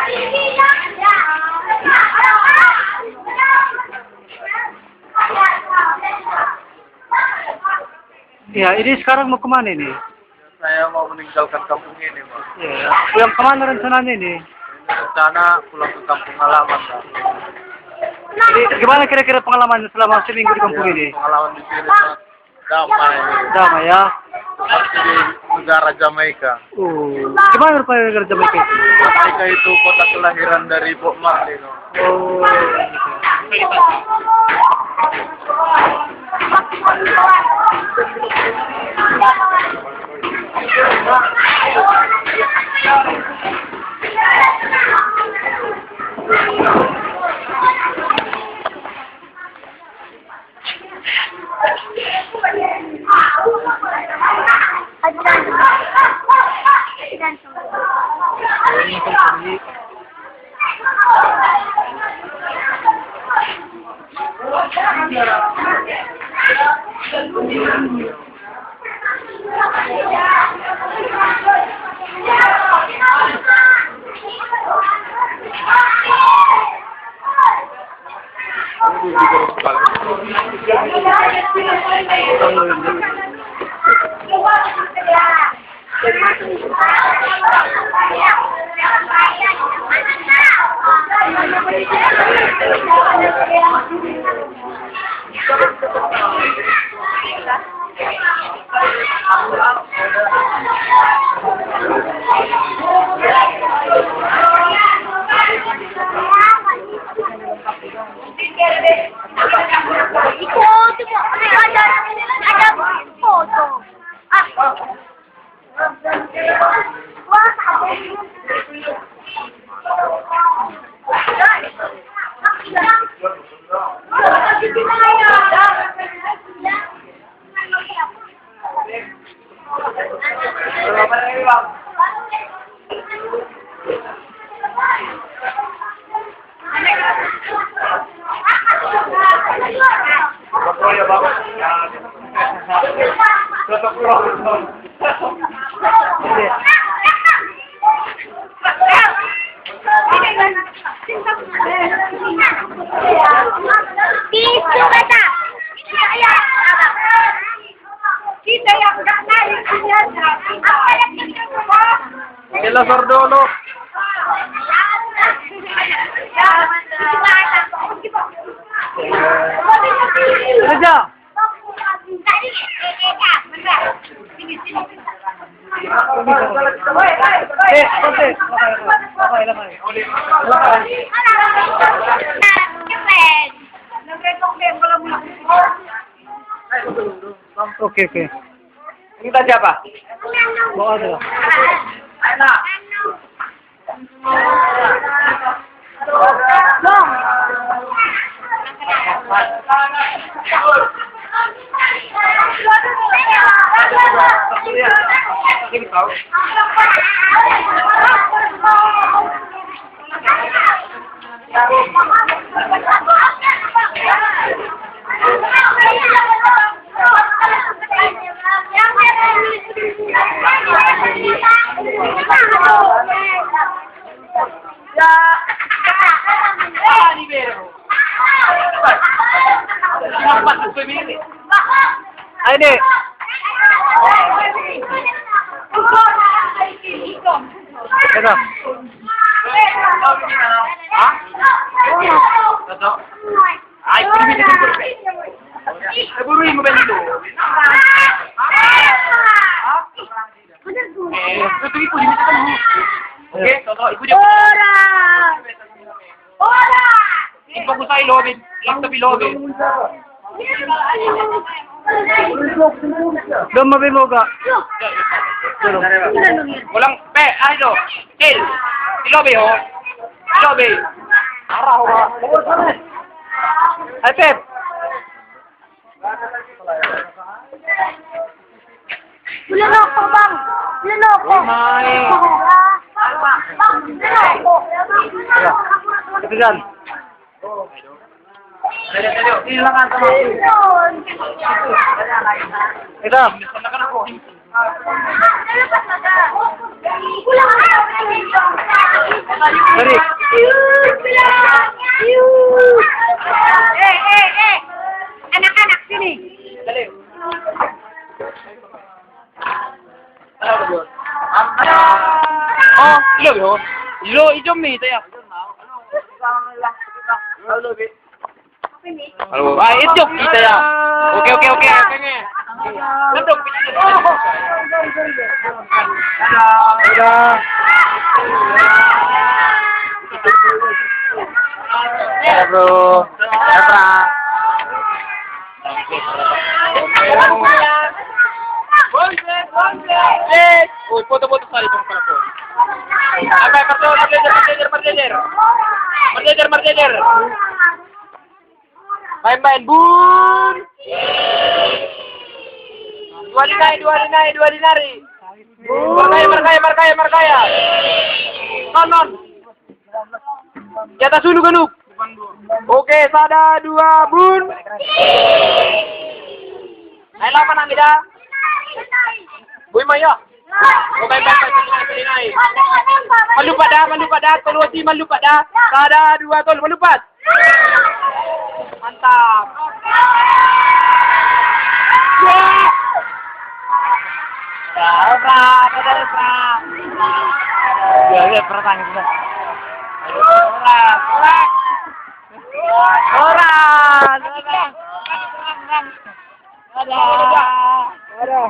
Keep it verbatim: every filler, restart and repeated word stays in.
Ya, ini sekarang mau kemana ini? Saya mau meninggalkan kampung ini, Pak. Ya. Pulang kemana rencananya ini? Rencana pulang ke kampung halaman, Pak. Jadi, gimana kira-kira pengalaman selama seminggu di kampung ini? Pengalaman di sini, Pak. Damai. Damai, ya. Seperti di negara Jamaika. Oh, gimana rupanya negara Jamaika itu? Jamaika itu kota kelahiran dari Bob Marley, no. Oh. Sila Sordolo. Raja. Eh, konti. Lamay, lamay. Lamay. Okay, okay. Ini tadi apa? Bawa aja lah. Ay, di. Ito. Ha? Ito? Ay, pwede dito, pwede. Ay, buruhin mo ba dito? Ha? Eh, ito, ito, ito, ito. Okay, ito, ito, ito. Ora! Ora! Ito ko sa ilobin. Lang sa bilobin. Gama ba mo ga? Walang, pe, ano? Til. Ilobi, ho. Ilobi. Ara, ho, ha. Ay, Pep. Wala na ako, bang. Wala na ako. Uy, may. Bang, wala na ako. Ito dyan. Ito. Tarik. Eh, eh, eh. Anak-anak, sini. Oh, ilo yo. Ilo, ijo mi saya. Halo, ah, itu kita ya. Oke, oke, oke, oke. Nendok. Udah. Ya, bro. Ya, Pra. Woi, foto-foto sekali, Bang Prabowo. Sampai, Prabowo, berjejer, berjejer, berjejer. Berjejer, berjejer. Main-main, bun. Dua dinai, dua dinai, dua dinari. Markaya, markaya, markaya, markaya. Non, non. Di atas dulu, Ganuk. Oke, sada, dua, bun. Ayo, lama nang ida. Bui maya. Oke, baik, baik, baik, baik, baik. Malupat dah, malupat dah, tolu si malupat dah. Sada, dua, tolu, malupat. Mantap. Ya. Ya, Pra, Pra, Pra. Ya, ya, Pra, tangis, Pra. Pra, Pra. Ora, ora. Ada. Ada.